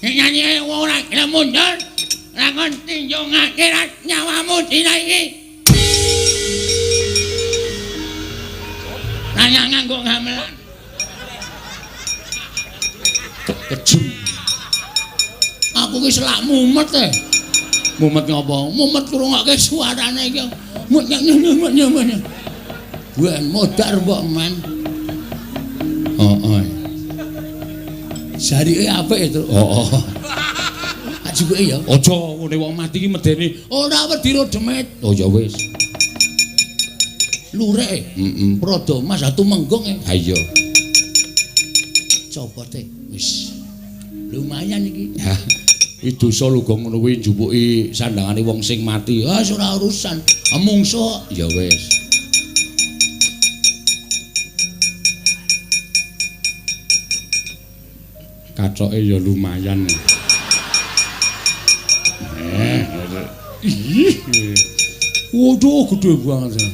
Nyanyi ora gelem mundur. Lakon tinjung akhirat nyawamu dina iki. Nanya nganggo gamelan. Kejem. Aku ki selak mumet e. Mumet ngopo? Mumet ngrungokke suarane iki. Mumet. Ben modar mbok men. Heeh. Jarike apik e, Truk. Heeh. Ajuke ya. Aja ngene wong mati iki medeni. Ora wedi ro demit. Oh ya wis. Lurek. Heeh. Prada Mas Tumenggung e. Ha iya. Copote wis. Lumayan iki. Ha. Iki dosa lho gong ngono kuwi njupuki sandangane wong sing mati. Ah ora urusan. Mungsuh. Ya wis. Katoke ya lumayan. Ih. Waduh gede banget.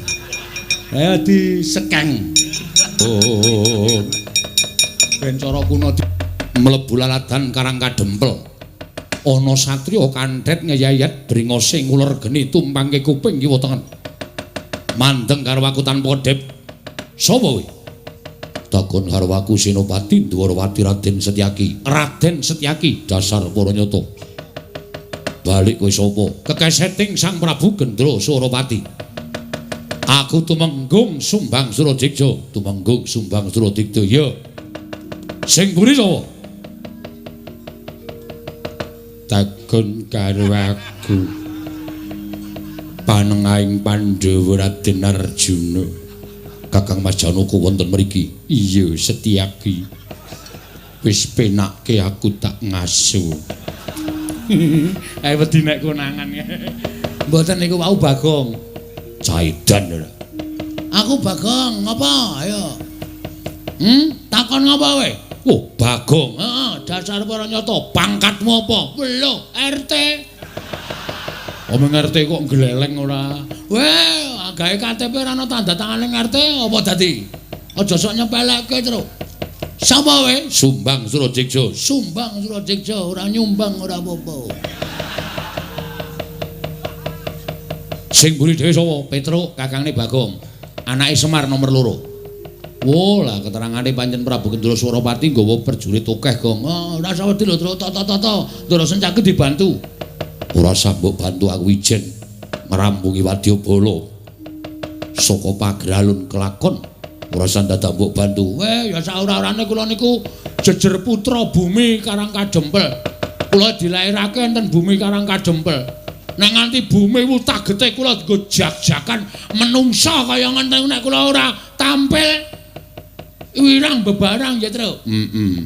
Ayo disekeng. Oh. Ben cara kuno mlebu laladan Karang Kadempel. Ana satriya kandhet ngeyayat bringose nguler geni tumpangke kuping kiwa tengen. Mandeng karo aku tanpa kedhep. Sapa kowe? Takon karo aku Senopati Dwarawati Raden Setyaki. Raden Setyaki dasar para nyata. Balik kowe sapa? Kekeseting Sang Prabu Gendra Surapati. Aku Tumenggung Sumbang Suradikja. Tumenggung Sumbang Suradikja. Ya. Sing mburi sapa? Takon karo aku. Panengahing Pandhawa Raden Arjuna. Kakang Mas Janaka wonten mriki. Iya, Setyaki. Wis penakke aku tak ngaso. Ae wedi nek konangan. Mboten niku wau Bagong. Caidan ora. Aku Bagong, ngapa? Ayo. Takon ngapa kowe? Oh, Bagong. Heeh, dasar para nyata. Pangkatmu apa? Lho, RT. Omong RT kok gleleng ora? Weh, gawe KTP ora ana tanda tangane RT apa dadi? Aja sok nyepelekke, Truk. Sapa kowe? Sumbang Suradikja. Sumbang Suradikja, ora nyumbang ora apa-apa. Sing mburi dhewe sapa? Petruk, kakangne Bagong. Anake Semar nomor 2. Wo, lah keterangane pancen Prabu Gendra Surapati nggawa prajurit akeh, Gong. Oh, ora usah wedi lho, Truk. Tata-tata. Ndara Sencaki dibantu. Ora usah mbok bantu aku ijen ngrampungi wadyabala. Saka pagralun kelakon ora usah dadak mbok bantu. Weh, ya saora-orane kula niku jejer putra bumi Karang Kadempel. Kula dilairake enten bumi Karang Kadempel. Nek nganti bumi wutah getih kula nggo jak-jakan menungsa kaya ngene nek kula ora tampil wirang bebarang ya, Truk. Heeh.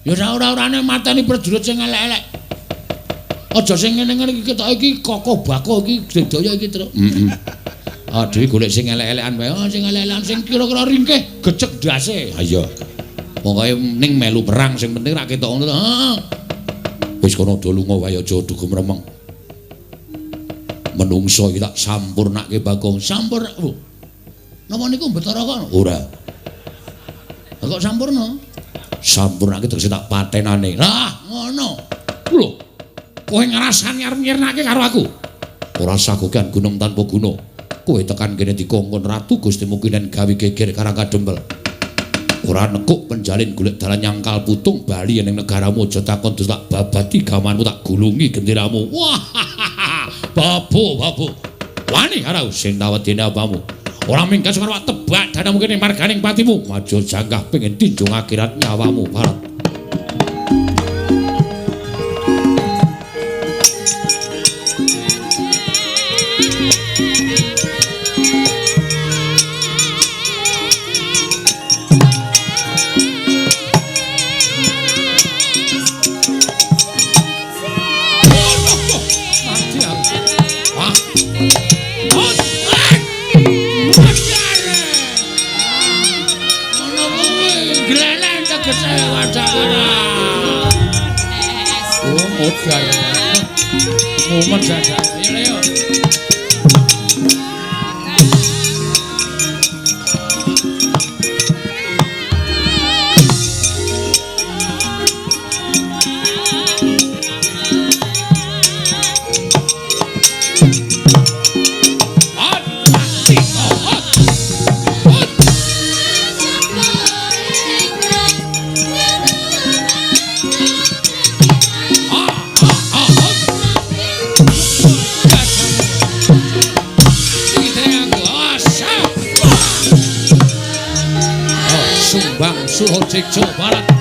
Ya saora-orane mateni prajurit sing elek-elek. Aja sing ngene-ngene iki ketok iki kokoh bako iki sedaya iki, Truk. Heeh. Ah, dhewe golek sing elek-elekan wae. Oh, sing elek-elekan sing kira-kira ringkih gecek ndase. Ha iya. Pokoke ning melu perang sing penting ra ketok ngono to. Heeh. Wis kono do lunga wae aja dugem remeng. Menungso iki tak sampurnake Bagong. Sampur. Oh. Napa niku Betara kono? Ora. Lah kok sampurna? Sampurnake tegese tak patenane. Lah, ngono. Lho. Kowe ngrasani arep nyirnake karo aku. Ora sagogan gunung tanpa guna. Kowe tekan kene dikongkon Ratu Gusti Mukinen gawe geger Karang Kadempel. Ora nekuk penjalin golek dalan nyangkal putung bali ning negaramu aja takon terus tak babati gamanmu tak gulungi genderamu. Wah. Babu, babu. Wani karo sing tawedene apamu. Ora minggat karo tebak danamu kene marganing patimu. Maju janggah pengen tinjung akhirat nyawamu, Barat. Mumet saja. Ayo, ayo. Surojek Jawa Barat.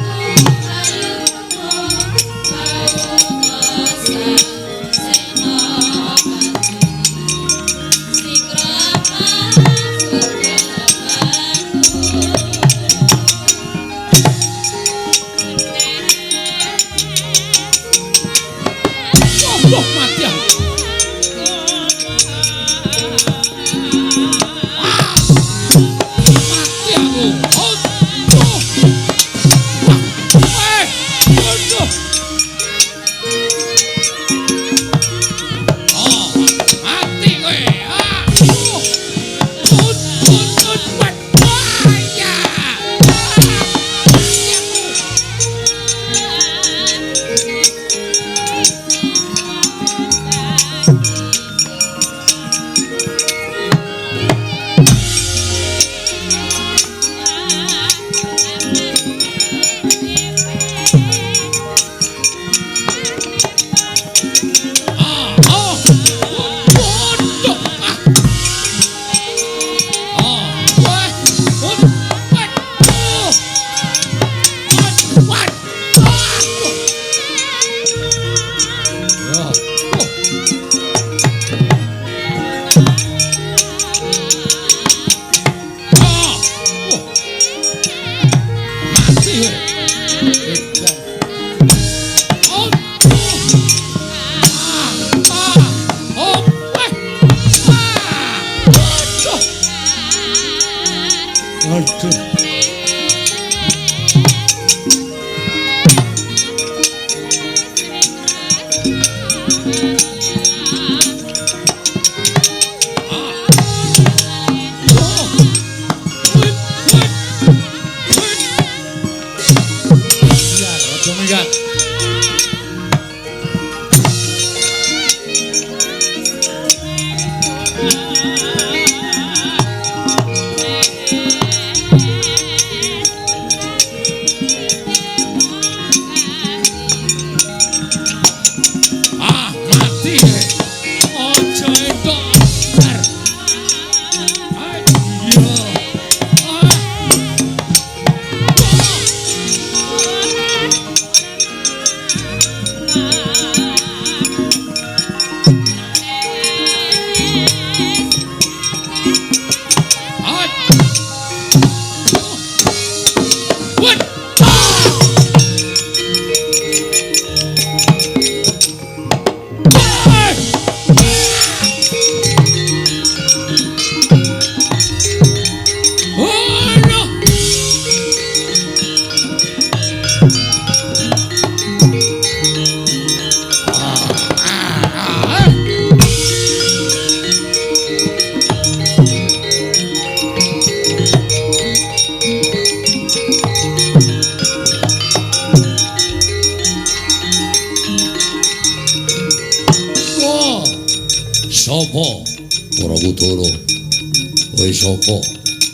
Sapa?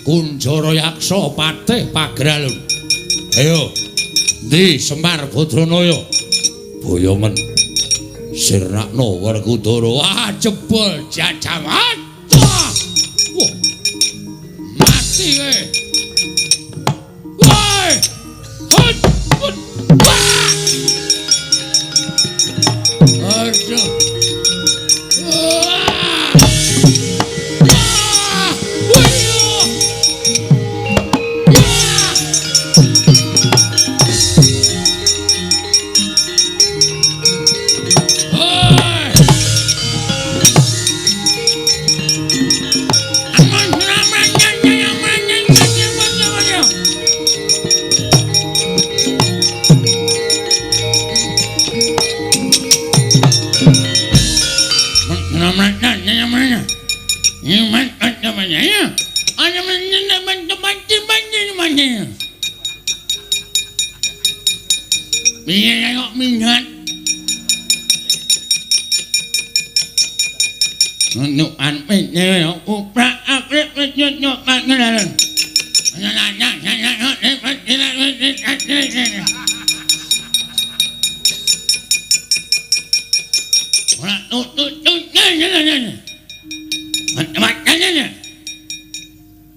Kunjara Yaksa Patih Pagralun. Ayo. Ndi Semar Badranaya? Boyongen. Sirnakno Werkudara. Wah, jebol jajaman. Wah. Mati kowe. Woi. Hut. Hut. Wah. Aduh.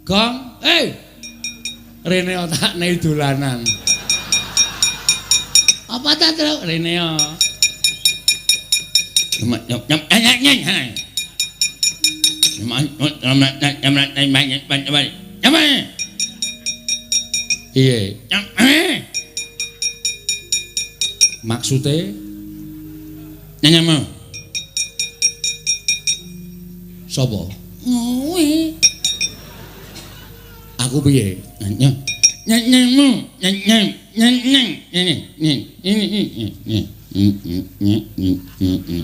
Gong, eh. Rene otakne dolanan. Apa ta, Truk? Rene yo. Iya. Maksude nyanyamu. Sapa? Ngowe. Aku piye? Nyanyamu, nyanyang, nyanyang, ini, ini, ini.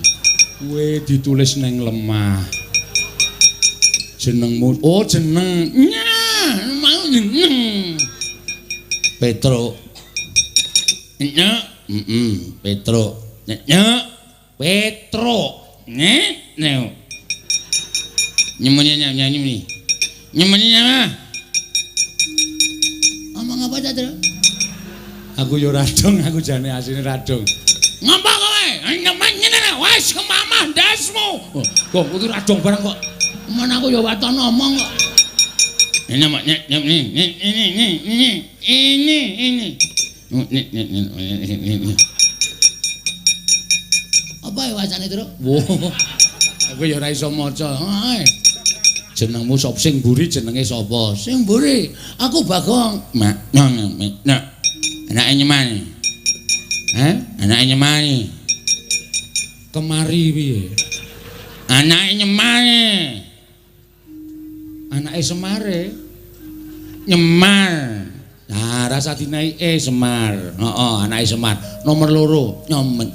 Kowe ditulis neng lemah. Jenengmu, oh jeneng. Nyah, mau jeneng. Petruk. Nyah, Petruk. Nyah, Petruk. Nyah, neo. Nyemunye nyah nyemuni. Nyemunye nyah. Omong apa ta, Truk? Aku yo radong, aku jane asline radong. Ngapa kowe? Nyemen ngene wis kemamah ndasmu. Kok iki radong barang kok. Men aku yo waton omong kok. Ini ini ini ini ini ini. Apa ya wacane, Truk? Wah. Aku ya ora iso maca. Jenengmu sapa? Sing mburi jenenge sapa? Sing mburi aku Bagong. Mak, nak. Anake nyemani. Hah? Anake nyemani. Kemari piye? Anake nyemani. Anake Semare. Nyemar. Nah, rasa dinai Semar. Heeh, anake Semar. Nomor 2. Nyomet.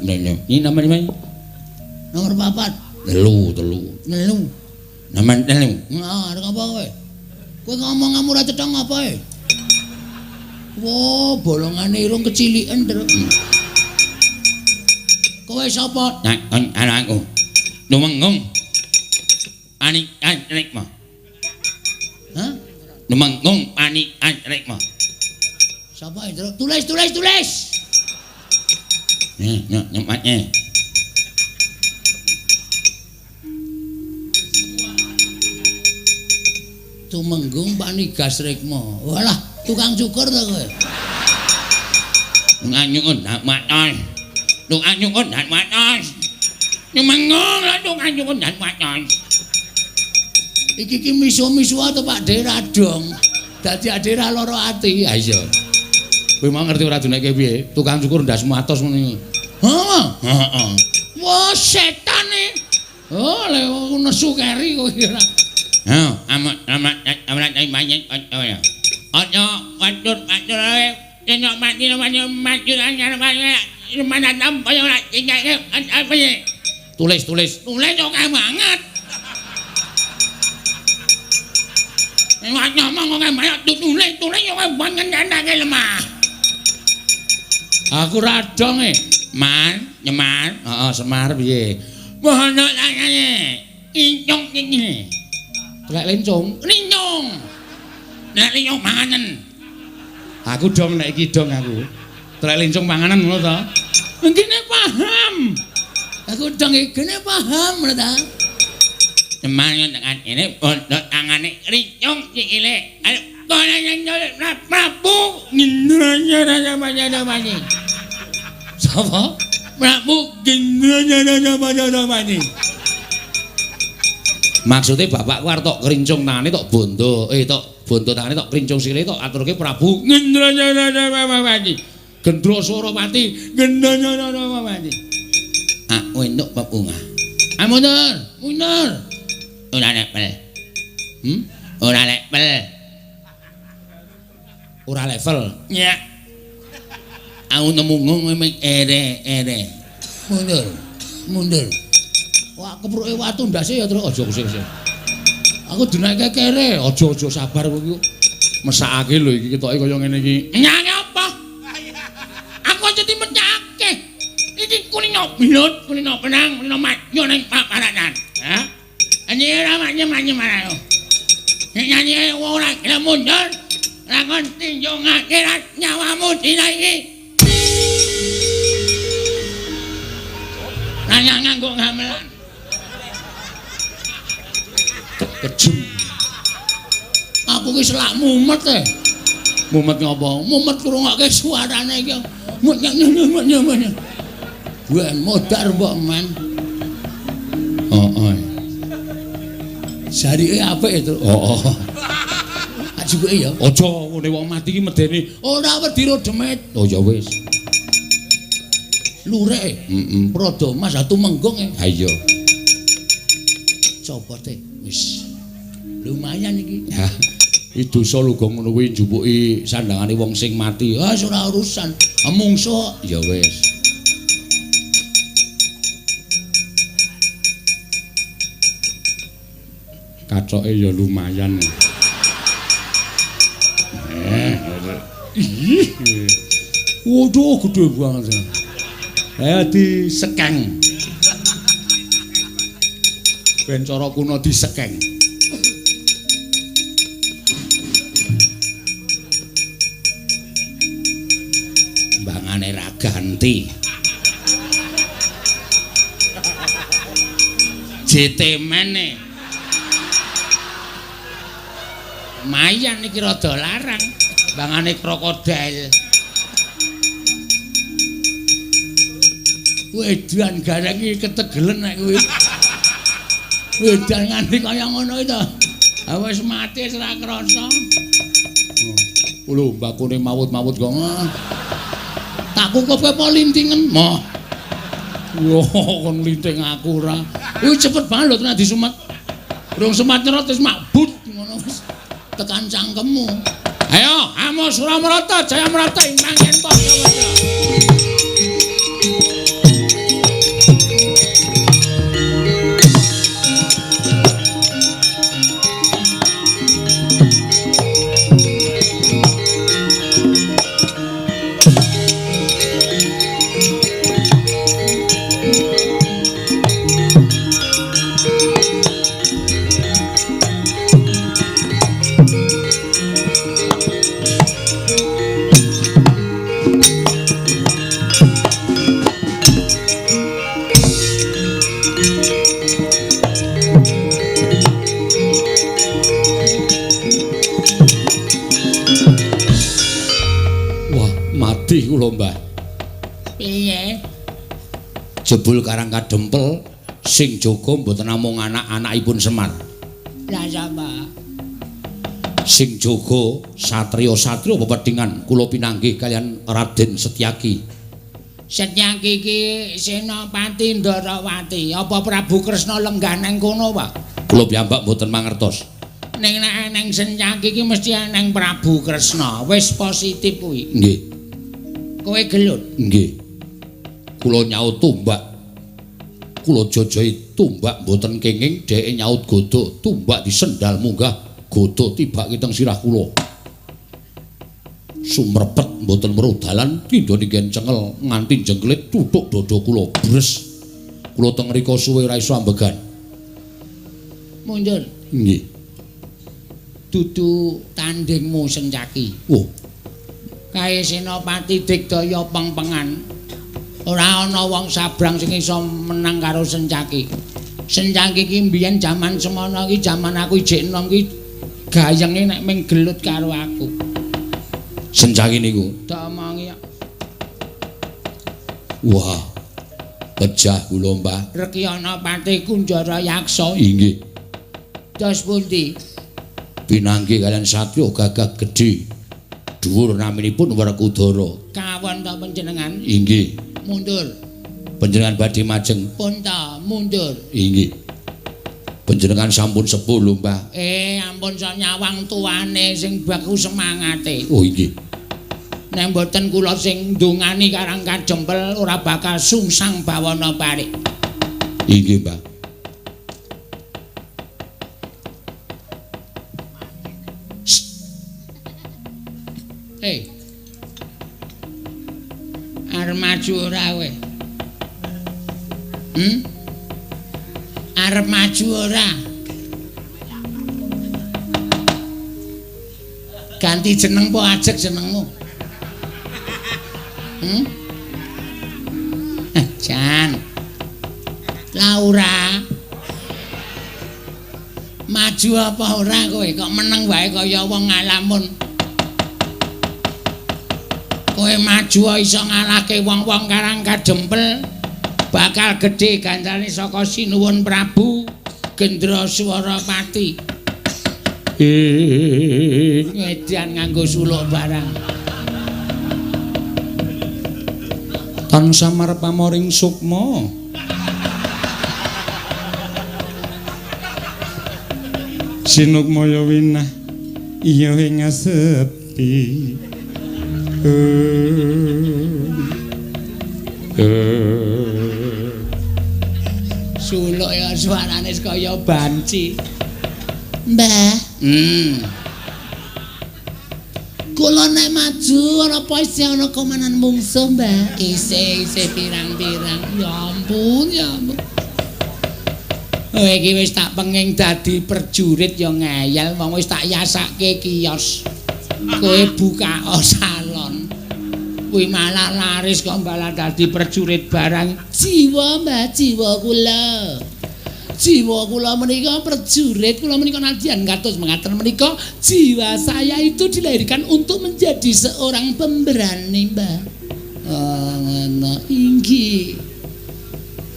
Ini nomor 5. Nomor 4. 3, 3. 3. Nomor 3. Nah, arep apa kowe? Kowe ngomong ora cetha ngapa e? Wah, bolongane irung keciliken, Truk. Kowe sapa? Anakku. Lumenggung. Ani Rikma. Hah? Lumenggung Ani Rikma. Sapa, Truk? Tulis, tulis, tulis. Nih, nyematnya. Tumenggung Panigas Rikma. Walah, tukang cukur ta kowe? Tukang nyukur ndak matos. Tukang nyukur ndak matos. Tumenggung lah tukang nyukur ndak matos. Iki ki misu-misu to Pak De radong. Dadi ade ra lara ati. Ha iya. Kowe mau ngerti ora duneke piye? Tukang cukur ndasmu atos ngono iki. Heeh. Heeh. Wah, setan e. Oh, lek nesu keri kowe ora. Hah, amat amat amat banyak ya. Aja watur watur ae. Yen mati mati mati mana tampa ora apa. Tulis tulis. Tulis oke banget. Ngomong oke banget tulis tulis oke banget ndake lemah. Aku radong e. Man, nyemar. Heeh, Semar piye? Bono tangane. Incung iki. Telek lencung, lincung. Nek lincung panganen. Aku dong nek iki dong aku. Telek lencung panganan ngono to. Ngene paham. Aku dong iki paham ngono ta. Teman tekan ini bondo tangane lincung sikile. Ayo kono nyol Prabu ngendranya. Sapa? Prabu ngendranya. Maksudnya bapakku arep tok krincung tangane tok bondo, tok bondo tangane tok krincung sikile tok aturke Prabu Ngendranyarapati. Gendra Surapati, Ngendranyarapati. Aku entuk bebungah. Ah mundur, mundur. Ora level. Ora level. Ora level. Ya. Aku nemu ngomong ere-ere. Mundur, mundur. Wah, kepruke watu ndase ya, Truk. Aja kusik-kusik. Aku dinaike kere, aja-aja sabar kowe iki. Mesakake lho iki ketoke kaya ngene iki. Nyang apa? Aku aja dimecake. Iki kulino belut, kulino benang, kulino madya ning paparanan. Hah? Anjir ora manyem-manyem. Nek nyanyi ora gelem mundur, lakon tinjung akhirat nyawamu dina iki. Nanya nganggo gamelan. Kejem. Aku ki selak mumet e. Mumet ngopo? Mumet krungokke suarane iki. Wen modar mbok men. Heeh. Jarike apik itu. Heeh. Ajuke ya. Aja ngene wong mati iki medeni. Ora wedi ro demit. Oh ya wis. Lurek. Heeh. Prada Mas Tumenggung e. Ha iya. Copote wis. Lumayan iki. Ha. Iki dosa lho gong ngono kuwi njupuki sandangane wong sing mati. Ah ora urusan. Mungsuh. Ya wis. Katoke ya lumayan. Ih. Waduh gede banget. Disekeng. Ben cara kuno disekeng. Mbangane ra ganti. JT mene. Lumayan iki rada larang. Bangane krokodil. Wedan gareng iki ketegelen nek kuwi. Wedan nganti kaya ngono iki to. Ha wis mati wis ora krasa. Lho mbakune mawut-mawut kok. Tak kukupke apa lintingen? Moh. Yo kon linting aku ora. Kuwi cepet banget lho tenan disumet. Durung semat nyerot wis makbut ngono wis. Tekan cangkemmu. Ayo, amo Suramarata, Jayamarata ing manggen padha-padha. Kula Mbah. Piye? Jebul Karang Kadempel sing jaga mboten namung anak-anakipun Semar. Lah sapa? Sing jaga satriya-satriya pepedhingan kula pinanggih kaliyan Raden Setyaki. Setyaki iki Senopati Ndarawati. Apa Prabu Kresna lenggah nang kono, Pak? Kula piyambak mboten mangertos. Ning nek eneng Setyaki iki mesti eneng Prabu Kresna. Wis positif kuwi. Nggih. Kowe gelut? Nggih. Kula nyaut tombak. Kula jajahi tombak mboten kenging, dheke nyaut godhog, tombak disendal munggah, godhog tibake teng sirah kula. Sumrepet mboten weruh dalan, tindha ninggen cengel nganti jengklit tutuk dada kula bres. Kula teng mriku suwe ora iso ambegan. Mundur. Nggih. Dudu tandingmu Sencaki. Oh. Kae Senopati Digdaya pengpengan. Ora ana wong sabrang sing iso menang karo Sencaki. Sencaki iki mbiyen jaman semono iki jaman aku ijek enom iki gayenge nek ming gelut karo aku. Sencaki niku tak omongi. Wah. Pejah kula, Mbah. Rekyana Patih Kunjara Yaksa. Inggih. Dos pundi? Pinanggih kaliyan satriya gagah gedhe. Dhuwur naminipun Werkudara. Kawon ta panjenengan? Inggih. Mundur. Panjenengan badhe majeng. Pun ta, mundur. Inggih. Panjenengan sampun sepuh lho, Mbah. Ampun sok nyawang tuane sing baku semangate. Oh, inggih. Nek mboten kula sing ndongani Karang Kadempel ora bakal sungsang bawana parik. Inggih, Mbah. Hei. Arep maju ora kowe? Arep maju ora? Ganti jeneng po ajeg jenengmu? Jan. Laura. Maju apa ora kowe? Kok meneng wae kaya wong ngalamun. Kowe maju iso ngalahke wong-wong Karang Kadempel. Bakal gedhe ganjarane saka Sinuwun Prabu Gendra Swarapati. Ngedan nganggo suluk barang. Tan samar pamoring sukma. Sinukmaya winah iya ing sepi. Suluk ya suarane kaya banci. Mbah. Kula nek maju ana apa isih ana komanan mungsuh, Mbah? Isih pirang-pirang. Ya ampun, ya ampun. Kowe iki wis tak penging dadi prajurit ya ngeyel, wong wis tak yasake kios. Kowe buka salon. Kuwi malah laris kok malah dadi prajurit barang. Jiwa, Mbah, jiwa kula. Jiwa kula menika prajurit, kula menika nadyan kados mengaten menika jiwa saya itu dilahirkan untuk menjadi seorang pemberani, Mbah. Oh, ngono. Inggih.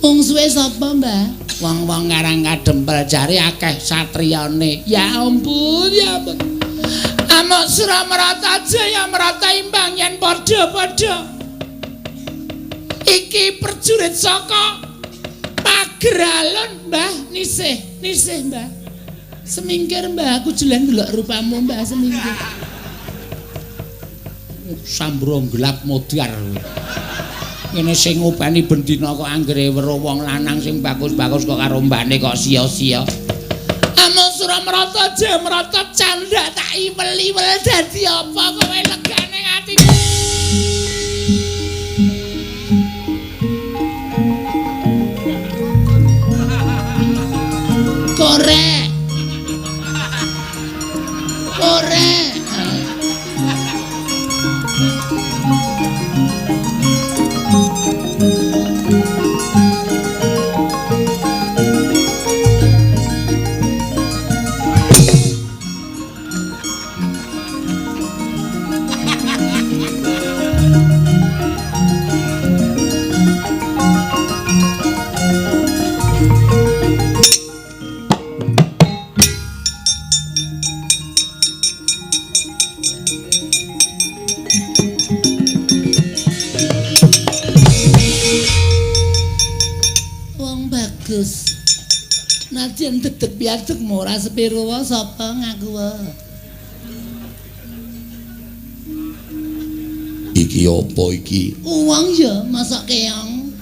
Mungsuhe sapa, Mbah? Wong-wong Karang Kadempel jare akeh satriyane. Ya ampun, ya ampun. Amok Suramarata Jaya Marata imbang yen padha-padha. Iki prajurit saka Pageralon, Mbah. Nisih, nisih, Mbah. Semingkir, Mbah, aku jelen ndelok rupamu, Mbah, semingkir. Sambro gelap modar. Ngene sing ngopeni bendina kok anggere weruh wong lanang sing bagus-bagus kok karo mbane kok sia-sia. Amok Suramarata Jaya Marata candhak tak iwel-iwel dadi apa kowe legane atiku. Korek. Korek. Nadyan dedeg piadeg ora sepiro wae sapa ngaku wae. Iki apa iki? Uwong ya, masak keong.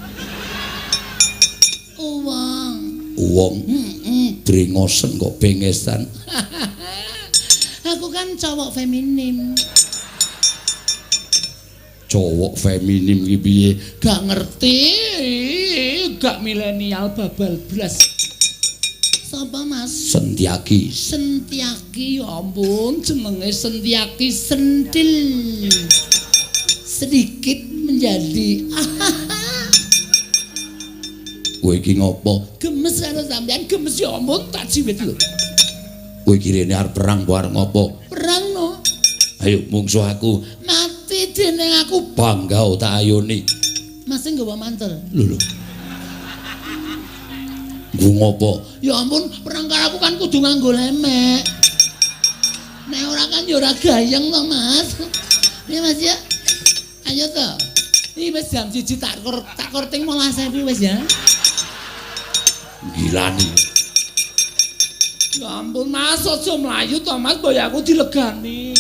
Uwong. Uwong. Heeh. Drengosen kok bengesan. Aku kan cowok feminim. Cowok feminim iki piye? Gak ngerti, gak milenial babal blas. Sapa Mas? Sentiaki. Sentiaki, ya ampun, jenenge Sentiaki sentil. Sedikit menjadi. Kowe iki ngopo? Gemes karo sampean, gemes ya ampun tak jiwit lho. Kowe iki rene arep perang apa arep ngopo? Perang no. Ayo mungsuh aku. Mati dening aku. Bangga tak ayoni. Mas sing nggawa mantel. Lho lho. Nggo ngopo? Ya ampun, perang karo aku kan kudu nganggo lemek. Nek ora kan ya ora gayeng to, Mas. Ya Mas ya. Ayo to. Iki wis jam 1 tak korting 15.000 wis ya. Gilani. Ya ampun, Mas, aja mlayu to, Mas, boy aku dilegani.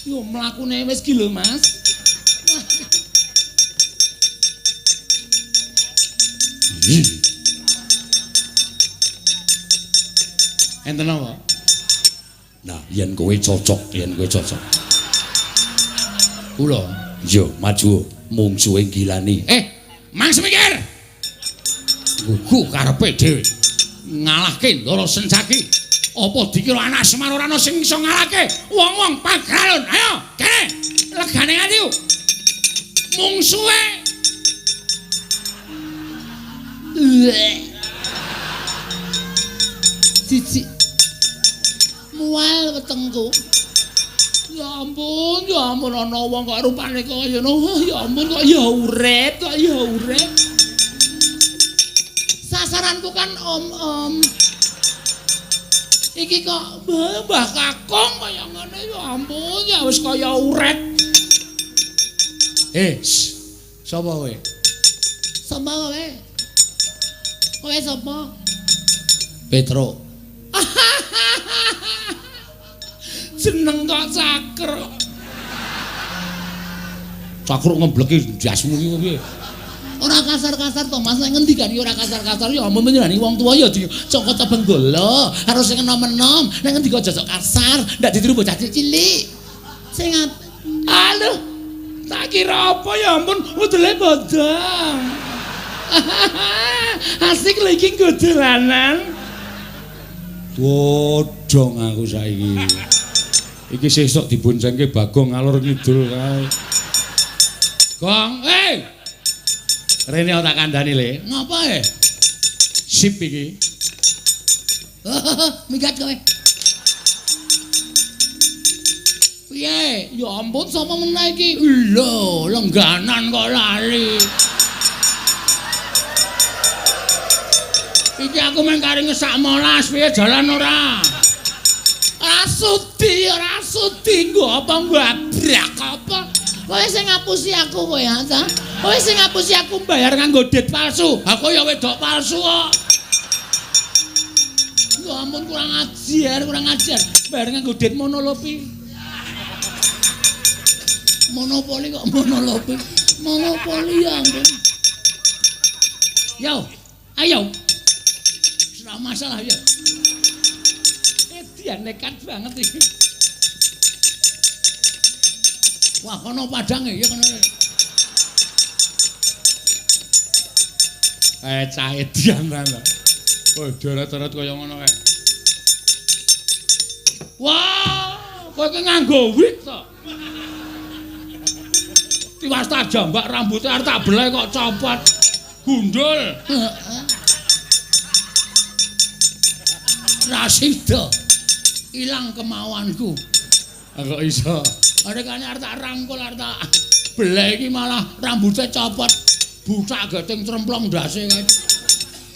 Yo mlakune wis ki lho, Mas. Enten apa? Nah, yen kowe cocok, yen kowe cocok. Kula, yo maju mungsuhe Gilani. Mang semikir. Gugu karepe dhewe. Ngalahke Ndara Sencaki. Apa dikira anak Semar ora ana sing iso ngalahke wong-wong Pagralon? Ayo, kene. Legane atiku. Mungsuhe. Jijik. Mual wetengku. Ya ampun ana wong kok rupane kaya ngono. Ya ampun kok ya urip, kok ya urip. Sasaranku kan om-om. Iki kok Mbah Kakung kaya ngene ya ampun, ya wis kaya uret. Sapa kowe? Sapa kowe? Kowe sapa? Petro. Jeneng kok Cakruk. Cakruk ngebleki ndasmu iki piye? Ora kasar-kasar to Mas, nek ngendikan iki ora kasar-kasar ya ampun nyenani wong tuwa ya dicokot benggala, harus sing enom-enom, nek ngendika aja sok kasar, ndak ditiru bocah cilik. Sing aduh, tak kira apa ya ampun, udele bodong. Asik lho iki nggo dolanan. Bodong aku saiki. Iki sesuk diboncengke Bagong ngalor ngidul kae. Gong, eh. Rene tak kandhani le. Ngapa e? Sip iki. Minggat kowe. Piye? Ya ampun sapa meneh iki? Lho, lengganan kok lali. Iki aku mung kari ngesak molas, piye jalan ora? Ora sudi, ora sudi nggo apa ngabrak apa? Kowe sing ngapusi aku kowe ha ta? Kowe sing ngapusi aku bayar nganggo dit palsu. Aku ya wedok palsu kok. Ya ampun kurang ajar, kurang ajar. Bayar nganggo dit monolopi. Monopoli kok monolopi. Monopoli ya ampun. Yo, ayo. Ora masalah ya. Dia nekat banget iki. Wah, kono padange ya kono. Cah edian ta. Oh, deret-deret kaya ngono kae. Wah, kowe iki nganggo wig to. Tiwas tak jambak rambute arep tak beleh kok copot. Gundul. Heeh. Ra sida. Ilang kemauanku. Kok iso? Arekane arep tak rangkul arep tak beleh iki malah rambute copot. Bucak geting tremplong ndase kae.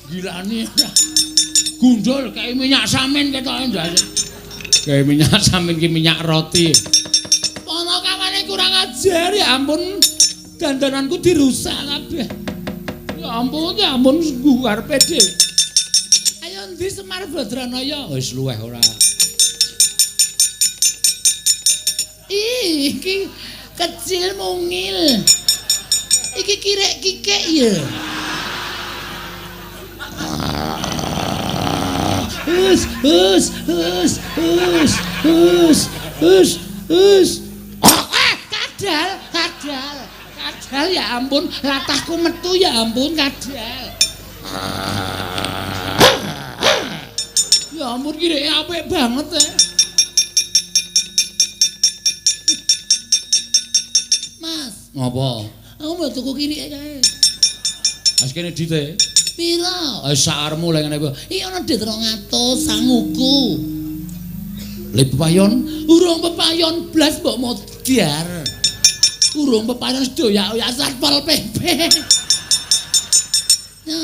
Gilani. Gundul kae minyak samin ketoke ndase. Kae minyak samin ki minyak roti. Ana kawane kurang ajar ya ampun. Dandananku dirusak kabeh. Ya ampun karepe dhewe. Ayo ndi Semar Badranaya? Wis luweh ora. Iki kecil mungil. Iki kirek kikek ya. Hus hus hus hus hus hus hus. Kadal, kadal, kadal ya ampun, latahku metu ya ampun kadal. Ya ampun kireke apik banget ya. Mas, ngopo? Aku mau tuku kirike kae. Mas kene dite. Pira? Wis sakarepmu lek ngene iki. Iki ana dit 200 sanguku. Le pepayon, urung pepayon blas mbok modar. Urung pepayon sedoyak-oyak Satpol PP. Ya.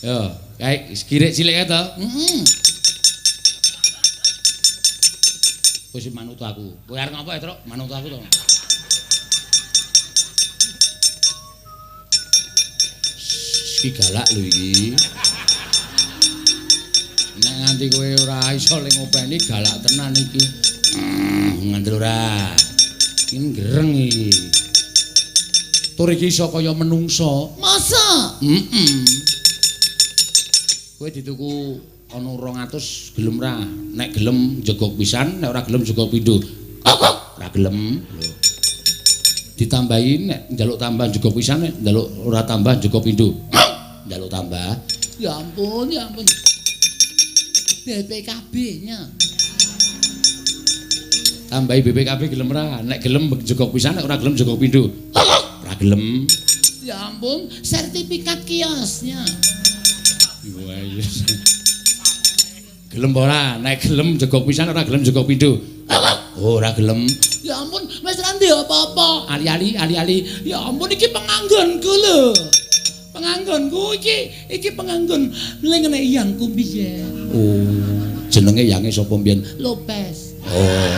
Yo, kae kirik cilik kae to? Heeh. Kowe sing manut aku. Kowe arep ngopo ya, Truk? Manut aku to. Iki galak lho iki. Nek nganti kowe ora iso le ngopeni galak tenan iki. Nganti ora. Iki gereng iki. Tur iki iso kaya menungso. Masa? Heeh. Kowe dituku ana 200 gelem ra? Nek gelem jegok pisan, nek ora gelem jegok pindho. Ora gelem. Lho. Ditambahi nek njaluk tambah jegok pisan, nek njaluk ora tambah jegok pindho. Njaluk tambah. Ya ampun, ya ampun. BPKB-nya. Tambahi BPKB gelem ra? Nek gelem jegok pisan, nek ora gelem jegok pindho. Ora gelem. Ya ampun, sertifikat kiosnya. Wah, gelem ora? Nek gelem jegok pisan, ora gelem jegok pindho. Oh, ora gelem. Ya ampun, wis ora ndek apa-apa. Ali-ali, ali-ali. Ya ampun iki penganggonku lho. Penganggonku iki, iki penganggon lengene yangku biyen. Oh, jenenge yange sapa mbiyen? Lopez. Oh.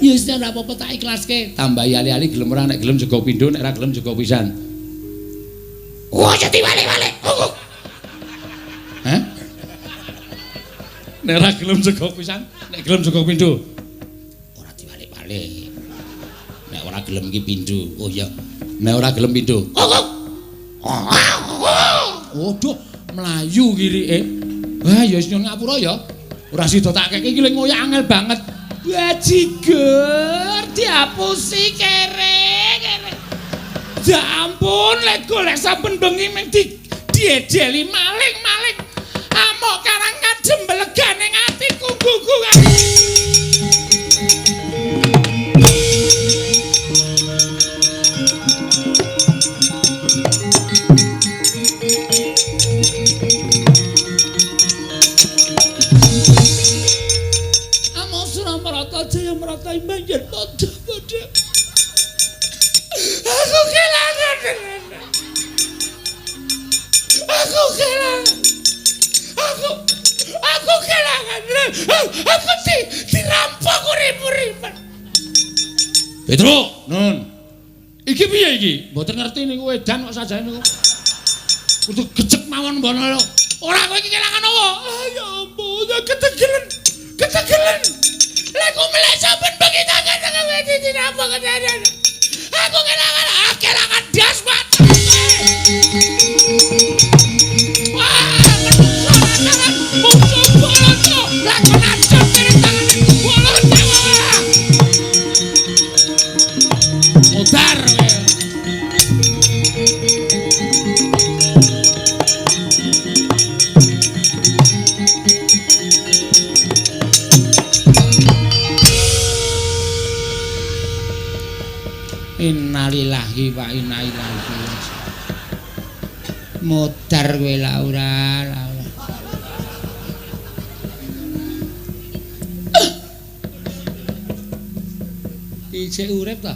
Ya wis ora apa-apa tak ikhlaske. Tambahi ali-ali gelem ora, nek gelem jaga pindho, nek ora gelem jaga pisan. Wah, jadi wale-wale. Hah? Nek ora gelem jaga pisan, nek gelem jaga pindho. Ora diwalik-walik. Nek ora gelem iki pindho. Oh iya. Nek ora gelem pindho. Waduh, mlayu kirike. Wah, ya wis nyuwun ngapura ya. Ora sida tak keke iki lek ngoyak angel banget. Bajigur diapusi kere kere. Ya ampun, lek golek saben bengi mung diedeli maling-maling. Amok karang kadem belegane atiku gugu. Amok Suramarata Jaya Marata imbanjen padha-padha. Aku kelangan. Aku kelangan. Aku kelangan. Aku dirampok urip-uripan. Petro, nun. Iki piye iki? Mboten ngerti niku edan kok sajane niku. Kudu gecek mawon mbono lho. Ora kowe iki kelangan apa? Ah, ya ampun, ya ketegelen. Ketegelen. Lek ku melek saben bengi tangan tangan dirampok ketegelen. Aku kelangan, ah kelangan das Pak. Wah, menungso musuh boloto, lakon acot kiri tangan boloto. Modar kowe. Innalillahi wa inna ilaihi raji'un. Modar kowe Laura, Laura. Isih urip ta?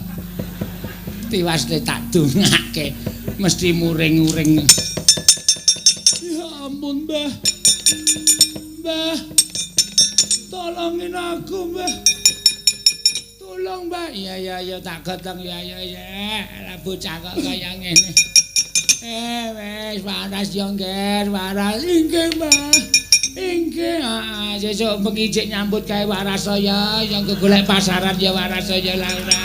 Tiwas le tak dongake mesti muring-uring. Ya ampun, Mbah. Mbah. Tolongin aku, Mbah. Tolong, Mbah. Iya iya iya tak gotong ya ya ya. Lah bocah kok kaya ngene. Wis waras yo, Ngger, waras. Inggih, Mbah. Inggih, heeh, sesuk bengi jek nyambut gawe waras saya, yang golek pasaran ya waras saya Laura.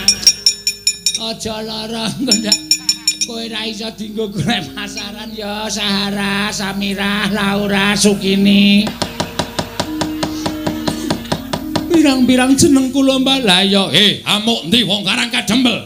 Aja lara engko ndak kowe ra iso dienggo golek pasaran ya Sahara, Samirah, Laura, Sukini. Pirang-pirang jeneng kula Mbah. Lah ya, amuk ndi wong Karang Kadempel?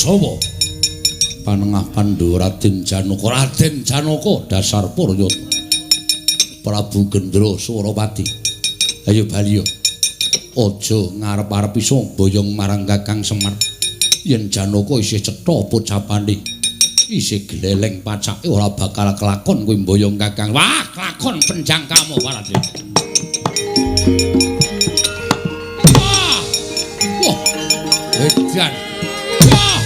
Sopo? Panengah Pandhawa Raden Janaka. Raden Janaka dasar Puryata. Prabu Gendra Surapati. Ayo bali yo. Aja ngarep-arep iso boyong marang Kakang Semar. Yen Janaka isih cetha pocapane, isih gleleng pacake ora bakal kelakon kuwi mboyong Kakang. Wah, kelakon penjangkamu Raden. Wah. Wah. Edan. Wah.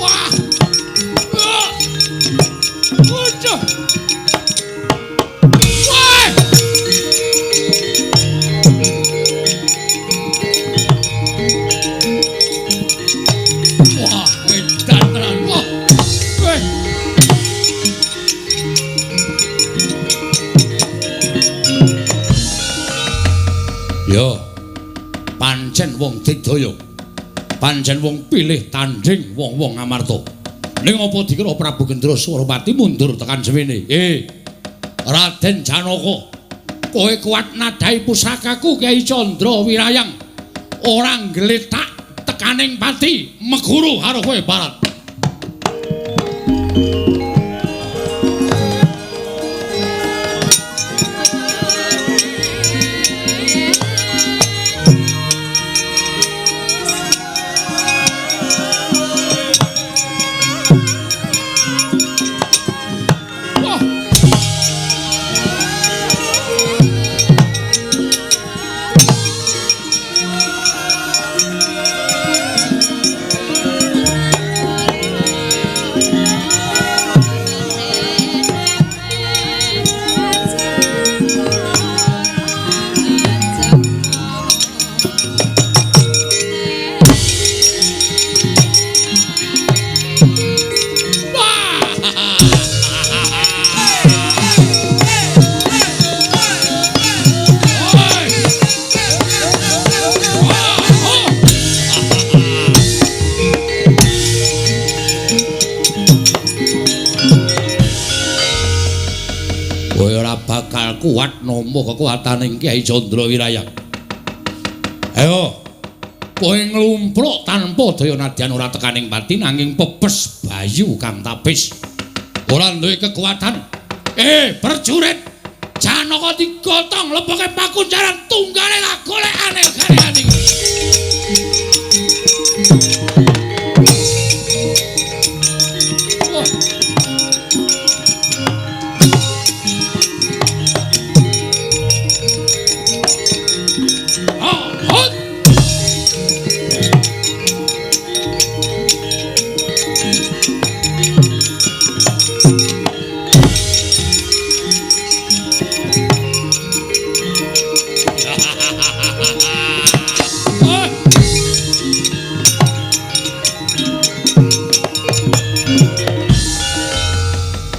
Wah. Yo. Pancen wong digdaya. Pancen wong pilih tanding wong-wong Amarta. Ning apa dikira Prabu Gendra Surapati mundur tekan semene? Raden Janaka, kowe kuat nadai pusakaku Kyai Candra Wirayang. Ora nggletak tekaning pati meguru karo kowe Barat. Kuat nampa kekuatane Kyai Candra Wirayang. Ayo, kowe nglumpruk tanpa daya nadyan ora tekaning pati nanging pepes bayu kang tapis. Ora duwe kekuatan. Prajurit, Janaka digotong leboke pakunjaran tunggale lagolekane gariyane.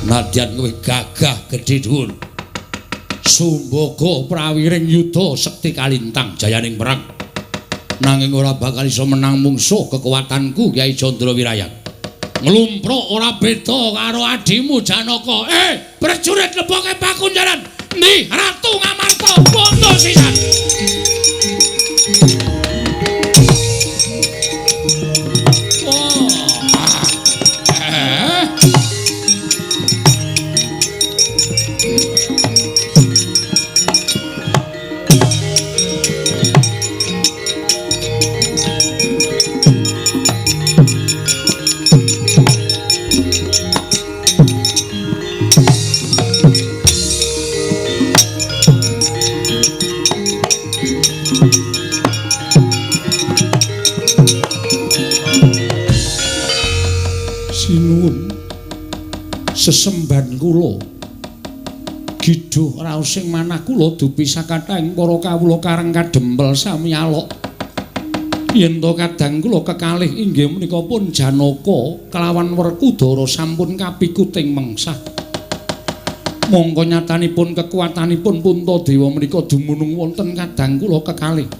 Nadyan kowe gagah gedhe dhuwur. Sumbaga prawiring yuda sekti kalintang jayaning perang. Nanging ora bakal iso menang mungsuh kekuatanku Kyai Candra Wirayang. Nglumpruk ora beda karo adimu Janaka. Prajurit leboke pakunjaran. Ndi Ratu Ngamarta bondo sisan. Sesemban kula giduh raos sing manah kula dupi sakathahing para kawula karang kadempel sami alok. Yen to kadang kula kekalih inggih menika pun Janaka kelawan Werkudara sampun kapikuting mengsah. Mongko nyatanipun kekuatanipun Puntadewa menika dumunung wonten kadang kula kekalih.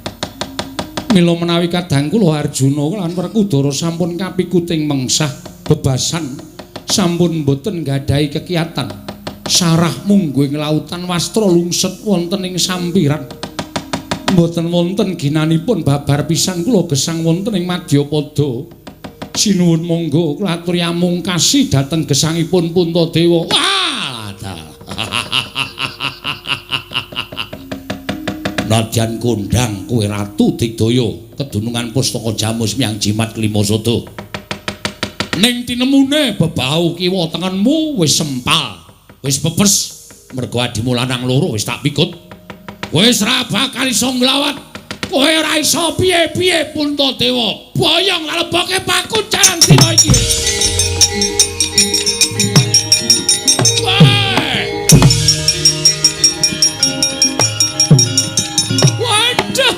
Mila menawi kadang kula Arjuna lan Werkudara sampun kapikuting mengsah bebasan sampun boten nggadahi kekiatan. Sarah mungguing lautan wastra lungset wonten ing sampiran. Mboten wonten ginanipun babar pisan kula gesang wonten ing madyapada. Sinuwun monggo kula aturi amungkasi dhateng gesangipun Puntadewa. Wah, nadyan kondhang kowe ratu digdaya kedunungan pustaka jamus miyang jimat kelima sada. Ning tinemune bebau kiwa tengenmu wis sempal, wis pepes mergo adimu lanang loro wis tak pikut. Wis ra bakal iso nglawat. Kowe ora iso piye-piye Puntadewa. Boyong leboke pakunjaran dina iki. Waduh.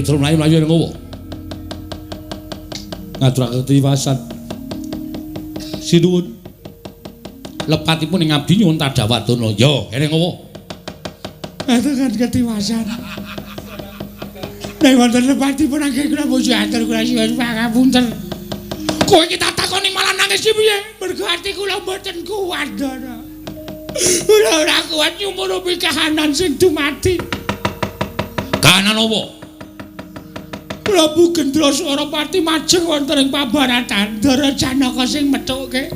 Petro mlayu-mlayu ning ngowo. Ngaturake tiwasan. Sinuwun. Lepatipun ing abdi nyuwun tadhawadana. Ya, ene ngowo. Aturake ketiwasan. Nek wonten lepatipun anggen kula muji atur kula suwun pangapunten. Kowe iki tak takoni malah nangis iki piye? Mergo ati kula mboten kuat, Ndara. Kula ora kuat nyumurupi kahanan sing dumadi. Kahanan apa? Prabu Gendra Swarapati majeng wonten ing pabaratan. Ndara Janaka sing methuke.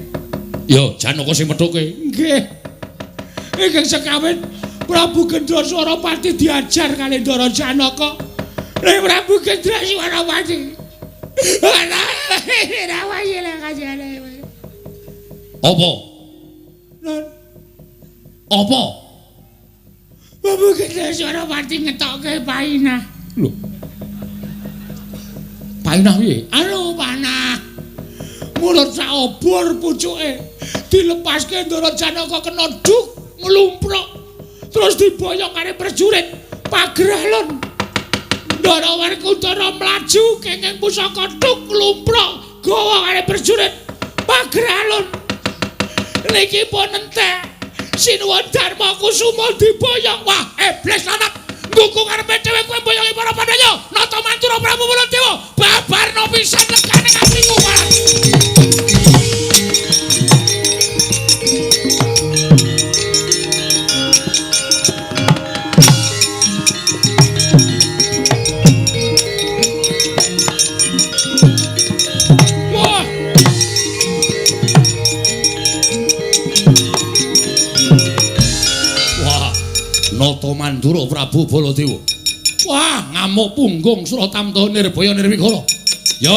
Ya, Janaka sing methuke. Nggih. Ingkang sekawit Prabu Gendra Swarapati diajar kali Ndara Janaka. Nek Prabu Gendra Swarapati. Apa? Apa? Prabu Gendra Swarapati ngetokke painah. Lho. Painah piye? Anu panah. Mulut sak obor pucuke dilepaske Ndara Janaka kena duk nglumpruk. Terus diboyong karo prajurit Pageralon. Ndara Werkudara mlaju kenging pusaka duk nglumpruk gawa karo prajurit Pageralon. Niki pun entek. Sinuwun Darma Kusuma diboyong. Wah, iblis lanang. Ngukung arepe dhewe kowe mboyongi para Pandhawa. Nata Mantura Prabu Baladewa babarna pisan legane atiku marang. Wah. Wah, Nata Mandura Prabu Baladewa. Wah, ngamuk punggung Suratamta Nirbaya Nirwikara. Ya,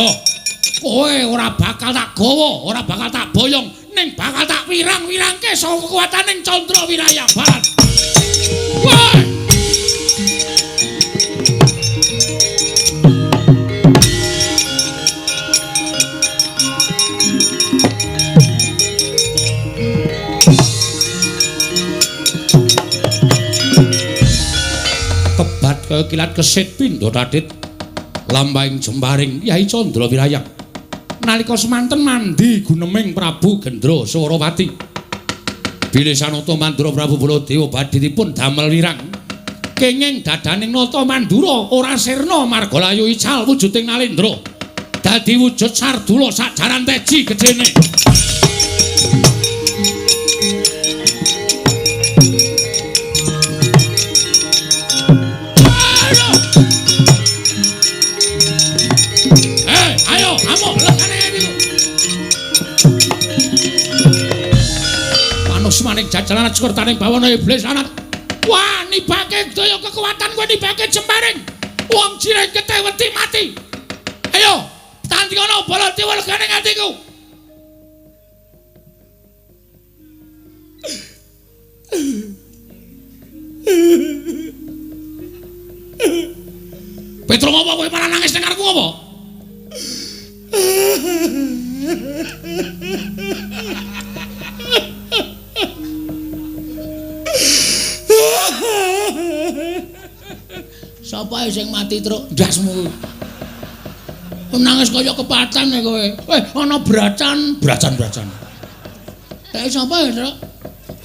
kowe ora bakal tak gawa, ora bakal tak boyong, ning bakal tak wirang-wirangke saka kekuwataning Candra Wiraya Barat. Wah! Kebat kaya kilat kesit pindha tadhit lampahing jemparing Kyai Candra Wirayang. Nalika semanten mandi guneming Prabu Gendra Swarapati. Bilih sanata Mandura Prabu Baladewa badhe dipun damel wirang. Kenging dadaning Nata Mandura ora sirna marga layu ical wujuding Nalendra. Dadi wujud sardula sajaran teji gedene. Maning jajalan sekertaning bawana iblis anak. Wah, nibake daya kekuatan kowe nibake jemparing. Wong jiren getih wedi mati. Ayo, tandingono Baladewa legane atiku. Petro ngopo kowe malah nangis nang ngarepku ngopo? Sapa sing mati truk ndasmu? Nangis kaya kepatan ya kowe. Eh, ana bracan, bracan-bracan. Tek sapa ya, Truk?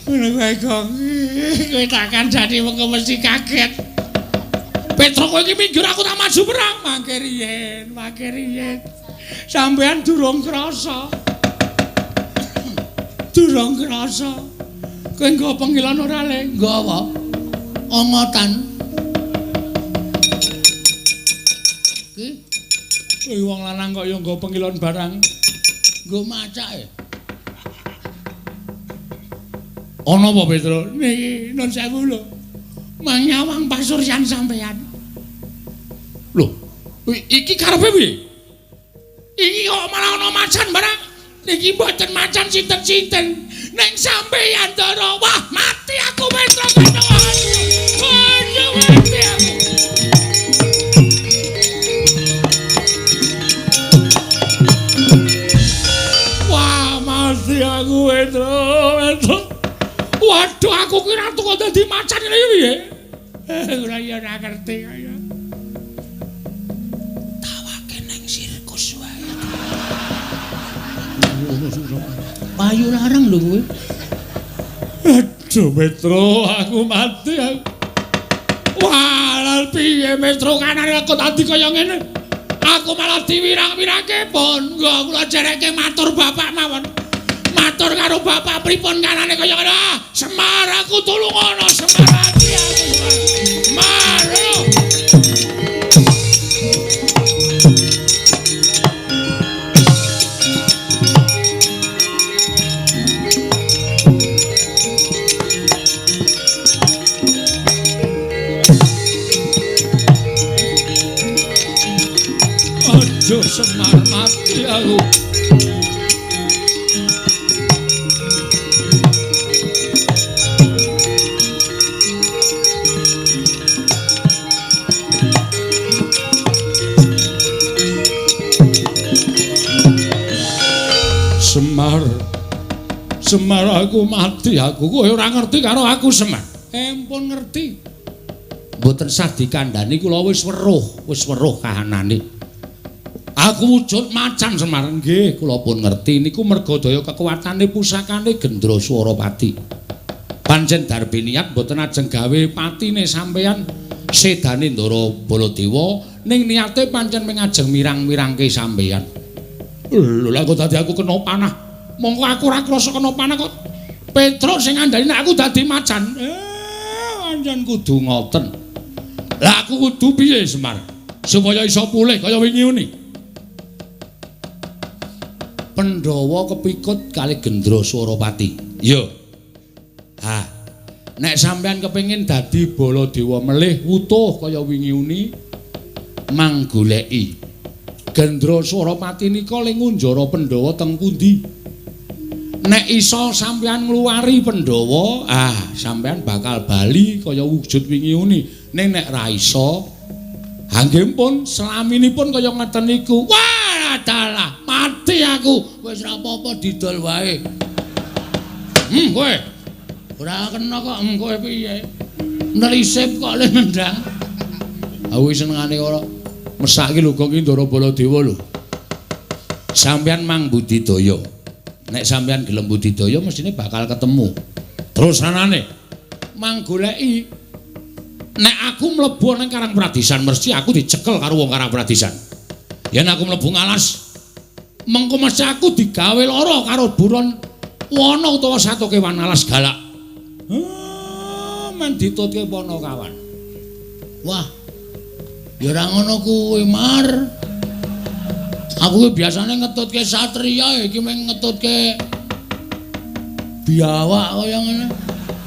Ngono kowe kok. Kowe tak kandhani mengko mesti kaget. Petro kowe iki minggir aku tak maju perang. Mangke riyen, mangke riyen. Sampeyan durung krasa. Durung krasa. Kowe nggo pengilon ora le? Nggo apa? Ongotan. Ki kowe wong lanang kok ya nggo pengilon barang. Nggo macake. Ana apa, Petro? Niki nun sewu lho. Manyawang pasuryan sampeyan. Lho, iki karepe piye? Iki kok malah ana macan barang. Niki mboten macan sinten-sinten. Ning sampeyan Ndara. Wah, mati aku Petro Kandhawa. Aduh, mati aku. Wah, mati aku Petro, Petro. Waduh, aku kira kok dadi macan ngene iki piye? Ora ya ora ngerti kaya. Payu larang lho kowe. Aduh Petro, aku mati aku. Wah, piye Petro kanane aku dadi kaya ngene. Aku malah diwirang-wirangke pon. Nggo kula jereke matur bapak mawon. Matur karo bapak pripun kanane kaya ngene. Ah, Semar aku tulungono Semar ati aku. Semar. Aduh Semar mati aku. Semar, Semar aku mati aku. Kowe ora ngerti karo aku Semar. Empun ngerti. Mboten sah dikandhani kula wis weruh kahanane. Aku wujud macan Semar. Nggih, kula pun ngerti niku merga daya kekuatane pusakane Gendra Swarapati. Pancen darbe niat mboten ajeng gawe patine sampeyan sedane Ndara Baladewa ning niate pancen mung ajeng mirang-mirangke sampeyan. Lho lah kok dadi aku kena panah. Mongko aku ora krasa kena panah kok. Petruk sing ngandhani nek aku dadi macan. Pancen kudu ngoten. Lah aku kudu piye Semar supaya iso pulih kaya wingi uni. Pandhawa kepikut kali Gendra Swarapati. Iya. Ha. Nek sampeyan kepengin dadi Baladewa melih wutuh kaya wingi uni manggoleki Gendra Swarapati nika le ngunjara Pandhawa teng pundi? Nek iso sampeyan ngluwari Pandhawa, ah sampeyan bakal bali kaya wujud wingi uni. Ning nek ra iso, nggih pun selaminipun kaya ngeten niku. Wah, dalah, mati aku. Wis ra apa-apa didol wae. Kowe. Ora kena kok, kowe piye? Nelisip kok le nendang. Aku senengane ora mesake lho kok iki Ndara Baladewa lho. Sampeyan mang budidaya. Nek sampeyan gelem budidaya mestine bakal ketemu. Terus anane mang goleki. Nek aku mlebu ning Karang Pradisan mesti aku dicekel karo wong Karang Pradisan. Yen aku mlebu ngalas mengko mesti aku digawe lara karo buron wana utawa satu kewan alas galak. Men ditutke Panakawan. Wah. Ya ora ngono kuwi, Mar. Aku ki biasane ngetutke satriya, iki mung ngetutke biawak kaya ngene.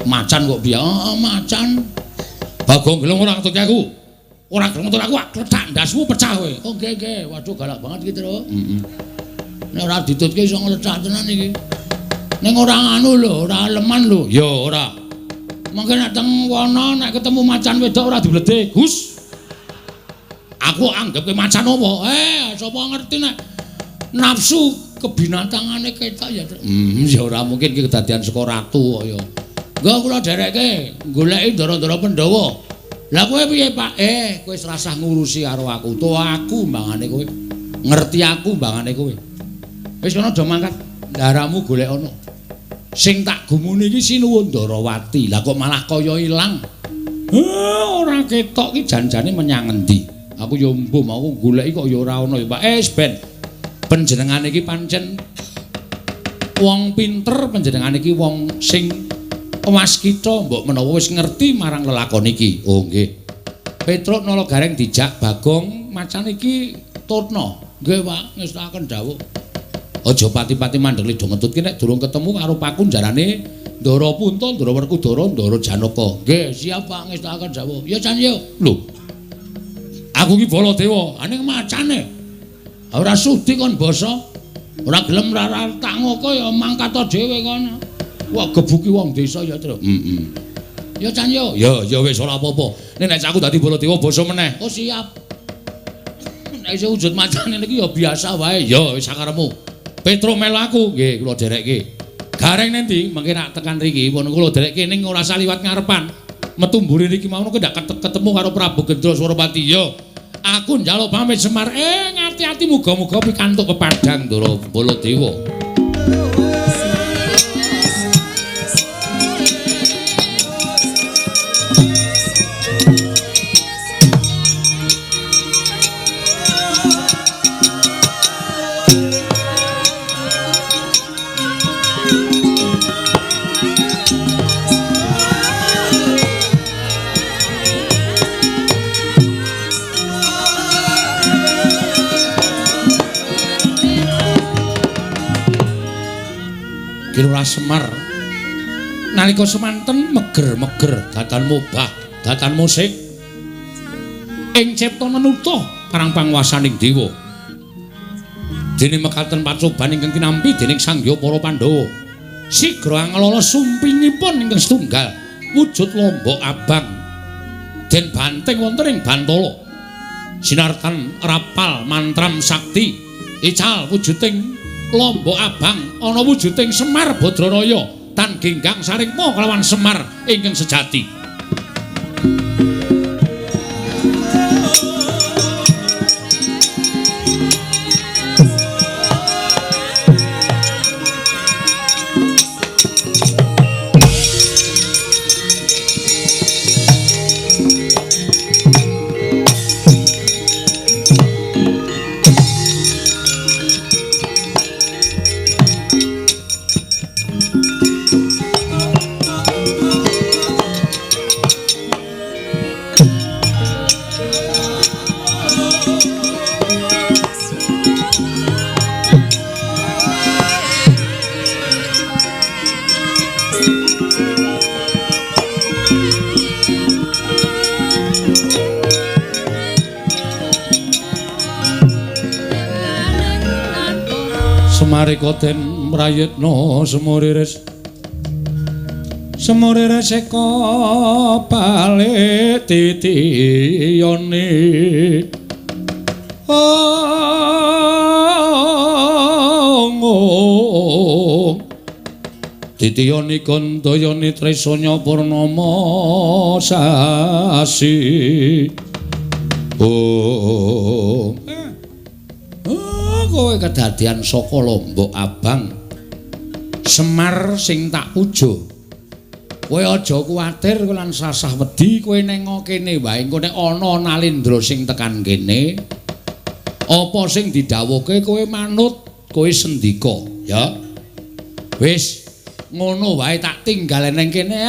Macan kok biawak, macan. Bagong gelem ora ngetutke aku. Ora gelem ngetut aku, klethak ndasmu pecah kowe. Oh nggih nggih, waduh galak banget iki, Tru. Heeh. Nek ora ditutke iso nglecak tenan iki. Ning ora anu lho, ora leman lho. Ya ora. Mengke nek teng wana nek ketemu macan wedok ora dibledhe, Gus. Aku anggapke macan apa? Sapa ngerti nek nafsu kebinatangane ketok ya. Ya ora mungkin iki kedadian saka ratu kok ya. Nggo kula dherekke goleki ndara-ndara Pandhawa. Lah kowe piye, Pak? Kowe wis rasah ngurusi karo aku. Utawa aku mbangane kowe. Ngerti aku mbangane kowe. Wis kono aja mangkat. Ndaramu golek ana. Sing tak gumuni iki Sinuwun Ndarawati. Lah kok malah kaya ilang. Ora ketok iki janjane menyang endi? Aku ya mbuh mau goleki kok ya ora ana ya, Pak. Ben panjenengane iki pancen wong pinter, panjenengane iki wong sing waskita, mbok menawa wis ngerti marang lelakon iki. Oh nggih. Petruk Nala Gareng dijak Bagong macan iki tutna. Nggih, Pak, ngestakaken dawuh. Aja pati-pati mandeg lido ngetutke nek durung ketemu karo pakunjarane Ndara Punta, Ndara Werkudara, Ndara Janaka. Nggih, siap Pak, ngestakaken dawuh. Ya Chan yo. Lho. Aku ki Baladewa, ning macane. Ora sudi kon basa. Ora gelem ora tak ngoko ya mangkat dhewe kono. Wah, gebuki wong desa ya, Tru. Heeh. Ya Chan yo. Ya, ya wis ora apa-apa. Nek nek aku dadi Baladewa basa meneh. Oh, siap. Nek isih wujud macane niki ya biasa wae. Ya wis sakarepmu. Petruk melu aku. Nggih, kula dherekke. Gareng nendi? Mengke nek tekan riki pun kula dherekke ning ora usah liwat ngarepan. Metu mburi niki mau kok ndak ketemu karo Prabu Gendra Swarapati. Ya. Aku njaluk pamit Semar. Ngati-ati muga-muga pikantuk pepadang Ndara Baladewa. Ki Lurah Semar nalika semanten meger-meger datan mubah, datan musik ing cipta menutuh parang panguwasaning dewa. Dene mekaten pacoban ingkang tinampi dening Sang Hyang para Pandhawa. Sigra anglala sumpingipun ingkang setunggal wujud lombok abang den banting wonten ing bantala. Sinartan rapal mantram sakti ical wujuding lombok abang ana wujuding Semar Badranaya tan genggang sarikma kelawan Semar ingkang sejati. Semarika den prayitna semuriris semuriris eka balik titiyane ong titiyane kandayane tresanya purnama sasi. Oh, kowe kedadian saka lombok abang Semar sing tak puja. Kowe aja kuwatir lan sasah wedi, kowe neng kene wae engko nek ana Nalendra sing tekan kene apa sing didhawuhke kowe manut, kowe sendika ya. Wis ngono wae tak tinggal neng kene,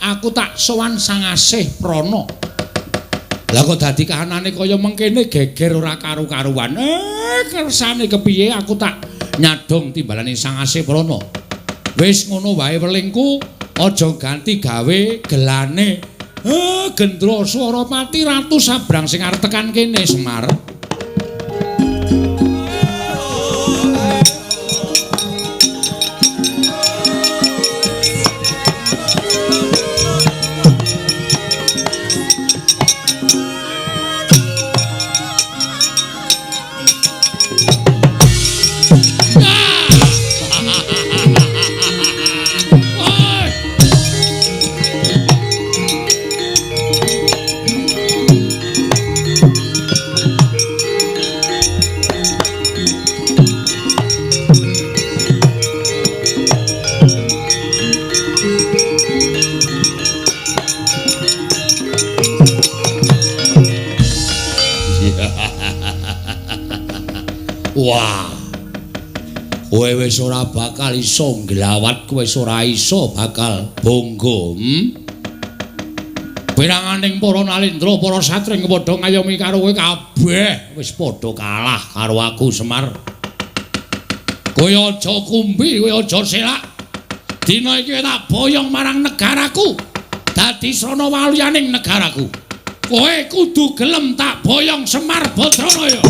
aku tak sowan Sang Asih Prana. Lah kok dadi kahanane kaya mengkene geger ora karu-karuan. Kersane kepiye aku tak nyadong timbalane Sang Asih Prana. Wis ngono wae welingku, aja ganti gawe gelane. Gendra Swarapati Ratu Sabrang sing arep tekan kene Semar. Wah, kowe wis ora bakal iso nglawat, kowe wis ora iso bakal bangga. Piranganing para Nalendra, para satring padha ngayomi karo kowe kabeh wis padha kalah karo aku Semar. Kowe aja kumbi, kowe aja selak. Dina iki tak boyong marang negaraku. Dadi srana waluyaning negaraku. Kowe kudu gelem tak boyong Semar Badranaya.